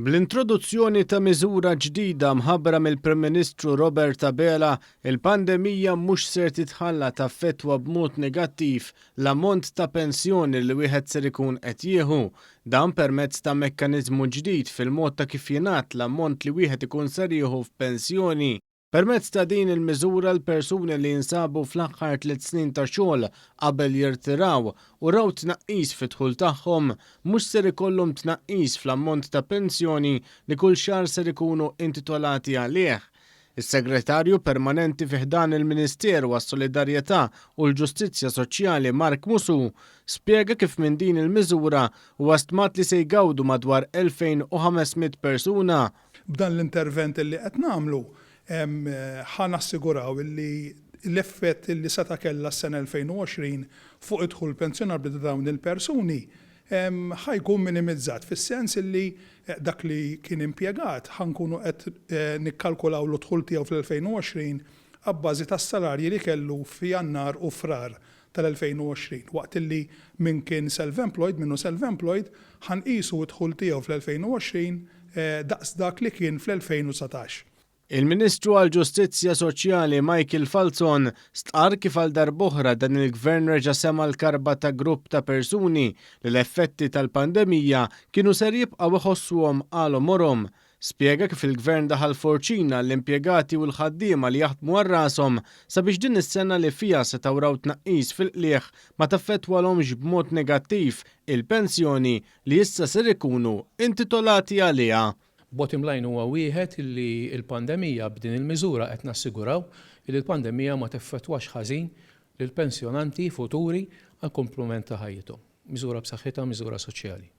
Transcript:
Bl-introduzzjoni ta' miżura ġdida mħabbra mill-Prim Ministru Robert Abela, il-pandemija mhux ser titħalla taffettwa b'mod negattiv l-ammont ta' pensjoni li wieħed ser ikun qed jieħu. Dan permezz ta' mekkaniżmu ġdid fil-mod ta' kif jingħadd l-ammont li wieħed ikun ser jieħu f'pensjoni. Permezz ta' din il-miżura l-persuni li jinsabu fl-aħħar tliet snin ta' xogħol qabel jirtiraw u raw tnaqqis fid-dħul tagħhom mhux ser ikollhom tnaqqis fl-ammont ta' pensjoni li kull xahar ser ikunu intitolati għalih. Is-Segretarju Permanenti fi ħdan il-Ministeru għas-Solidarjetà u l-Ġustizzja Soċjali Mark Musù spjega kif minn din il-miżura huwa stmat li se jgawdu madwar 2,500 persuna. B'dan l-intervent li qed nagħmlu ħa nassiguraw li l-effett li seta' kellha s-sena 2020 fuq id-dħul pensjonabbli ta' dawn il-persuni ħa jkun minimizzat fis-sens li dak li kien impjegat ħa nkunu qed nikkalkulawlu d-dħul tiegħu fl-2020 abbażi tas-salarji li kellu f'Jannar u Frar tal-2020, waqt illi min kien self-employed, min hu self-employed, ħa nqisu d-dħul tiegħu fl-2020 daqs dak li kien fl-2019. Il-Ministru għall-Ġustizzja Soċjali Michael Falzon stqarr kif għal darb'oħra dan il-Gvern reġa' sema' l-karba ta' grupp ta' persuni li l-effetti tal-pandemija kienu ser jibqgħu iħossuhom għal għomorhom. Spjega kif il-Gvern daħal forċina għall-impjegati u l-ħaddiema li jaħdmu għal rashom sabiex din is-sena li fiha setgħu raw tnaqqis fil-qligħ ma taffettwalhomx b'mod negattiv il-pensjoni li issa ser ikunu intitolati għaliha. Bottom line huwa wieħed li l-pandemija b'din il-miżura qed nassiguraw li l-pandemija ma teffettwax ħażin lill-pensjonanti futuri għall-kumplament ta' ħajjithom. Miżura b'saħħitha, miżura soċjali.